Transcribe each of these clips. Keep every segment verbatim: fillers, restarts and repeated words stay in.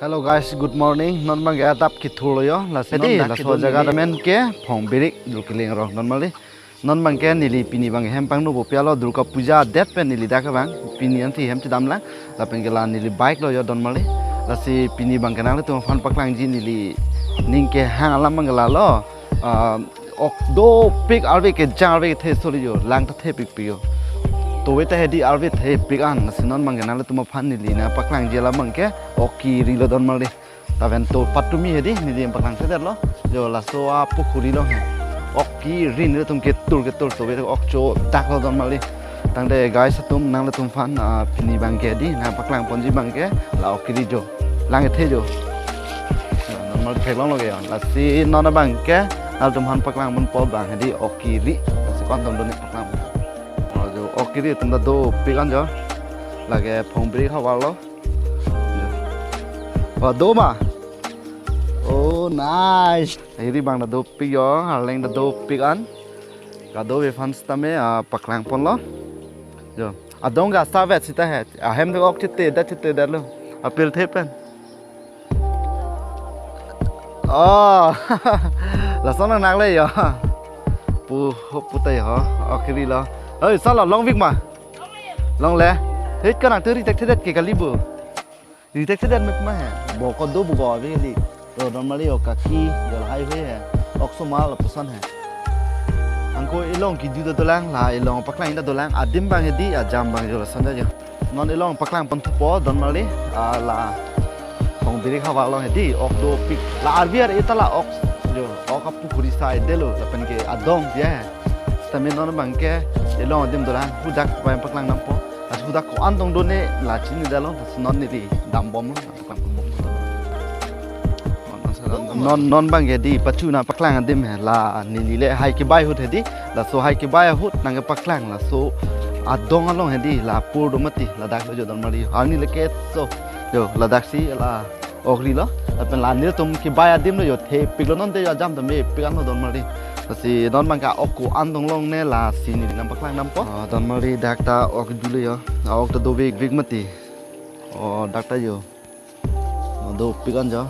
Hello guys, good morning. Non abangke adap kethurlo yo. Lasi non di, dak laso kedo jaga neli. Amen ke Phongbirik Durkileng arong, non mali. Non abangke neli pini abang hem pangno pu pi alo, Durga Puja det pen neli dak abang pini ansi hem chedamlang. Lapen ke la neli bike lo yo, non mali. Lasi pini abangke nanglitum aphan paklangji neli ning kehang alam abangke lalo. Ah, ok dopik, arve kejang, arve kethe soli yo, lang ta thepikpik yo. Tove ta hedi, arve thepik an. Lasi non abangke nanglitum aphan neli nangpaklangji alam abangke ok kiri lo, non mali. Lapen to patumi hedi, neli paklangthedetlo. Yo, laso apukhuri along he. Ok kiri nelitum ketur ketur, tove ok chodaklo, non mali. Tangte guys atum, nanglitum aphan, ah, pini abangke di nangpaklangponji abangke la ok kiri jo, lang kethe jo. Yo, non mali theklonglo ke yo. Lasi non abangke nanglitum aphan paklangponpo abang hedi ok kiri. Lasi ko-an atum do ne paklang. Oh, jo, ok kiri atum ta dopik an jo. Lake Phongbirik havar lo. Wah, do ma? Oh, nice. Hiri abang ta dopik yo, arleng ta dopik an. Kadokave aphan sitame, ah, paklangponlo. Jo. Adong ke asavet sita he. Ahem de ok chetedet, chetedetlo. Apil the pen. Oh. Lason nang le yo. Pu, ho, pu ta yo. Ok kiri lo. Oi, sala longvik ma? Longle. Hei, kanang tu ri thekthedet ke kali bo. Ri thekthedet mek ma he. Bo ko do bo go ave li. To, non mali yo, kaki, yo lahai hui he. Ok osomar lapuson he. Anke elong kiju ta dolang, la elong paklang ta dolang. Adim abang hedi, ajam abang jo lason ta jo. Non elong paklangponthupo, non mali, ah, la Phongbirik havar along hedi, ok dopik. La arvi ar-e ta la ok jo, ok apukhuri saidelo, lapen ke adong dia he. Sitame non abangke elong adim dolang, hadak pai paklang dampo. Lasi hadak ko-an atum do ne la chinidetlo, lasi non neli dambomlo, paklangponbomlo. Non, non abangke di pachu nangpaklang adim he, la neli le hai kebai ahut hedi, laso hai kebai ahut nangkepaklang, laso adong along hedi, la pur do mati, ladak lo jo, non mali. Arni le ke so jo, ladak si la ok kiri lo, lapen la nelitum kebai adim lo jo, thepiklo, non te jo ajam ta mepik anlo, non mali. Lasi non abangke ok ko-an atum longle, lasi neli nangpaklang dampo. Ah, non mali, dak ta ok dule yo. Ah, ok ta dovekvik mati. Oh, dak ta jo. Oh, dopik an jo.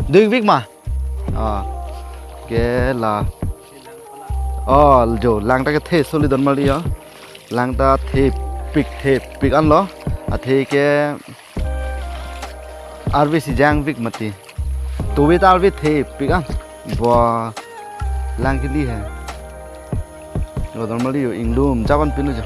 Dovekvik ma? Ah. Ke la. Oh, jo, lang ta kethe soli, non mali yo. Lang ta thepik, thepik anlo. Athe ke arve si jangvik mati. Tove ta arve thepik an. Bo lang kili he. Lo, non mali yo, inglum jaban pinu jo.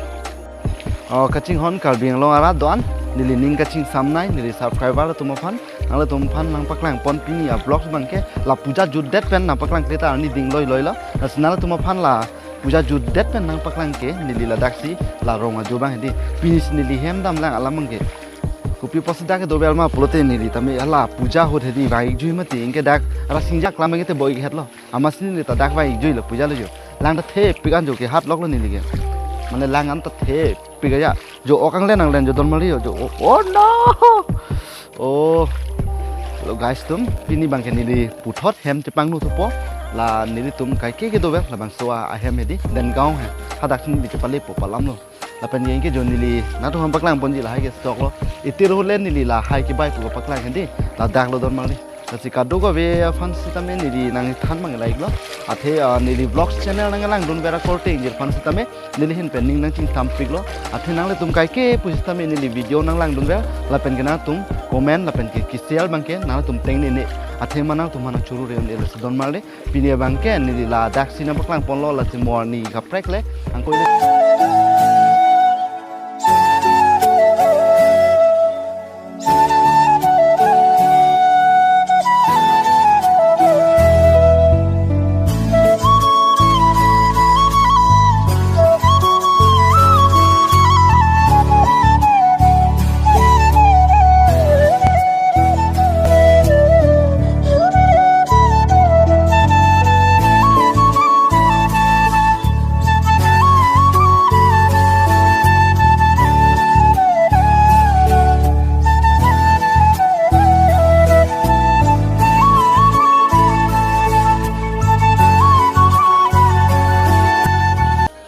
Oh, kachinghon Karbi Anglong arat do-an, neli ning kachingsam nai, neli subscriber atum aphan, nanglitum aphan nangpaklangpon pini a-vlog abangke, la puja jutdet pen nangpaklangkle ta arni ding loiloi lo. Lasi nanglitum aphan la puja jutdet pen nangpaklang ke, neli ladak si la rong ajo abang hedi. Pini si neli hem damlang alam abangke. Kopi pusi dak kedo vel ma pulote neli tame hala puja ahut hedi vang-ikjui mati, anke dak hala singjak lam abangke te bo-ik het lo. Amatsi neli ta dak vang-ikjui lo, puja lo jo. Lang ta thepik an jo, ke hat loklo neli ke. Mane lang an ta thepik aja. Jo, ok anglen anglen jo, non mali yo jo. Oh, oh no. Oh. Hello guys atum, pini abangke neli puthot hem chepangno thupo. La nelitum kaike kedo vel, labangso ahem hedi, Dengaon he. Hadak si neli chepalepo pu alam lo. Lapen ke anke jo neli nangtum aphan paklangponji lahai ke stok lo. Itir ahut le neli lahai kebai pu paklang hedi. Ladak lo, non mali. Lasi kadokave aphan sitame neli nangthan abang la-iklo. Athe, ah, neli vlogs channel nanglangdunver akorte ingjir aphan sitame neli ahin pen ning nangchingsampiklo. Athe nanglitum kaike pu sitame neli video nanglangdunver, lapen ke nangtum comment, lapen ke kishare abangke nangtum tengne ne. Athe ma nangtum aphan nangchuru re un-e, lasi non mali. Pini abangke neli ladak si nangpaklangponlo, lasi mo arni kaprek le. Anke le.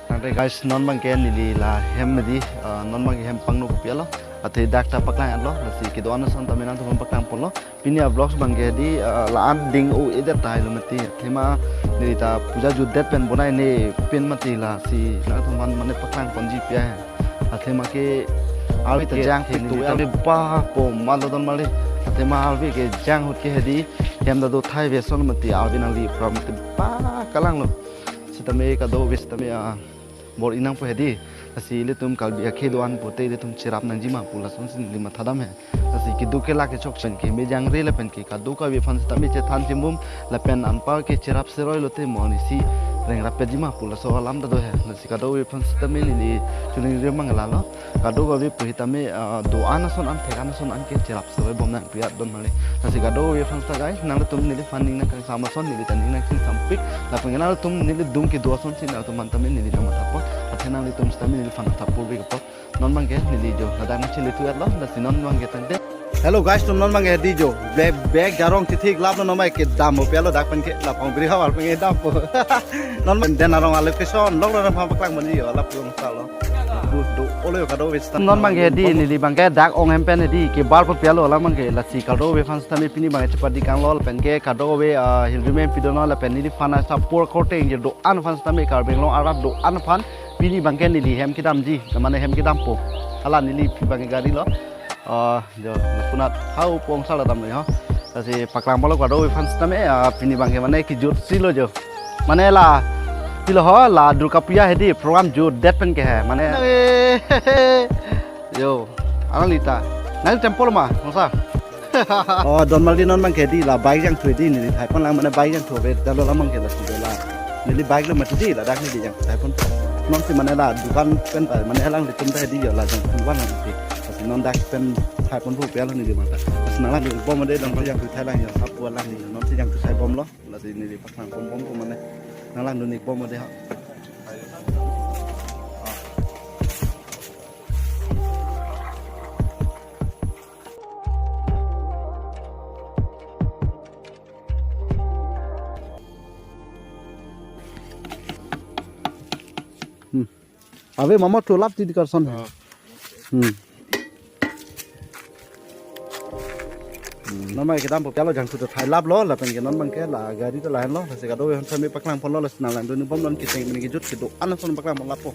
Tangte guys, non abangke neli la hem hedi, ah, non abangke hem pangno kopi alo. Athe dak ta paklang lo, lasi kedo-an ason tame nangtum paklang ponlo. Pini a-vlogs abangke hedi, ah, la-an ding o edet tahai lo mati. Athema neli ta puja jutdet pen bonai ne pen mati, lasi nangtum aphan mane paklang ponji pi he. Athema ke arve ta ke jangpik neli tu ta ya. Ba po malo don mali. Athema arve ke jang ahut ke hedi hem ta do thai ve ason mati, arve nangli pram te ba kalang lo. Sitame kadokave sitame, ah, bor-i nangpo hedi. Lasi ilitum Karbi akhei do-an pute ilitum cherap nangji ma pu lasonsi neli mathadam he. Lasi keduk kelak kechok pen ke me jangre lapen ke kadokave aphan sitame chethan chimbum lapen anpar ke cherap seroi lote mo arnisi rengrap peji ma pu laso alam ta do he. Lasi kadokave aphan sitame neli chuningri mang lalo. Kadokave pu sitame, ah, do-an ason an thek-an ason an ke cherap seroi bom nangpi at don mali. Lasi kadokave aphan sita guys, nangtum neliphan ning nangkangsam ason neli ta ning nangchingsampik. Lapen nangtum neli dung kedo asonsi nangtum aphan tame neli nangmathapo. Athe nanglitum sitame neliphan thapur ve apot. Non abangke neli jo ladak nangchele thu at lo, lasi non abangke tangte. Hello guys, tum non abangke hedi jo. Bag, bag jarong chithik lap lo, non abangke dampo pi alo dak pen ke, lapu bri hawar pen ke dampo. Non abang den arong a-location lok lo, nangphan paklang ponji jo, lapu long salo. Bu do olo jo kadokave sita. Non abangke hedi neli abangke dak ong hem pen hedi kebarpo pi alo alam abangke, lasi kadokave aphan sitame pini abangke chepadi kang lo lapen ke kadokave, ah, hirjume pidono lapen neliphan asap por korte ingjir do-an aphan sitame Karbi Anglong arat do-an aphan pini abangke neli hem kedamji, mane hem kedampo. Hala neliphi abangke gari lo. Ah, jo, lapunat hau pong sala dam lo ho. Lasi paklang ponlo kadokave aphan sitame, ah, pini abangke mane kejut si lo jo. Mane la, pilo ho, la Durga Puja hedi program jutdet pen ke he. Mane, jo, alanglita. Nang temple ma, masa. Oh, don mali non abangke hedi la bike jangthu hedi neli thai pon lang mane bike jangthu ave dalo lam abangke lasi la. Neli bike lo mati hedi ladak neli jangthu thai pon. Nonsi mane la dukan pen ta mane alanglitum ta hedi jo la jangthu van lang hedi. Lasi non dak pen thai ponpo pi alo neli abang ta. Lasi nanglang dun bom de nonsi jangthu thai lang jo apu alang neli nonsi jangthu thai bomlo. Lasi neli paklang pon bompo mane nanglang dun ik bom de ha. Hmm. Ave mama thu lap ti di karson. Ah. Hmm. Hmm. Non abangke kedampo pi alo jangthu ta thai lap lo lapen ke non abangke la gari ta lahenlo, lasi kadokave aphan sitame paklang ponlo, lasi nanglang dun ik bom non kecheng mene kejut kedo-an ason paklang pon lapo.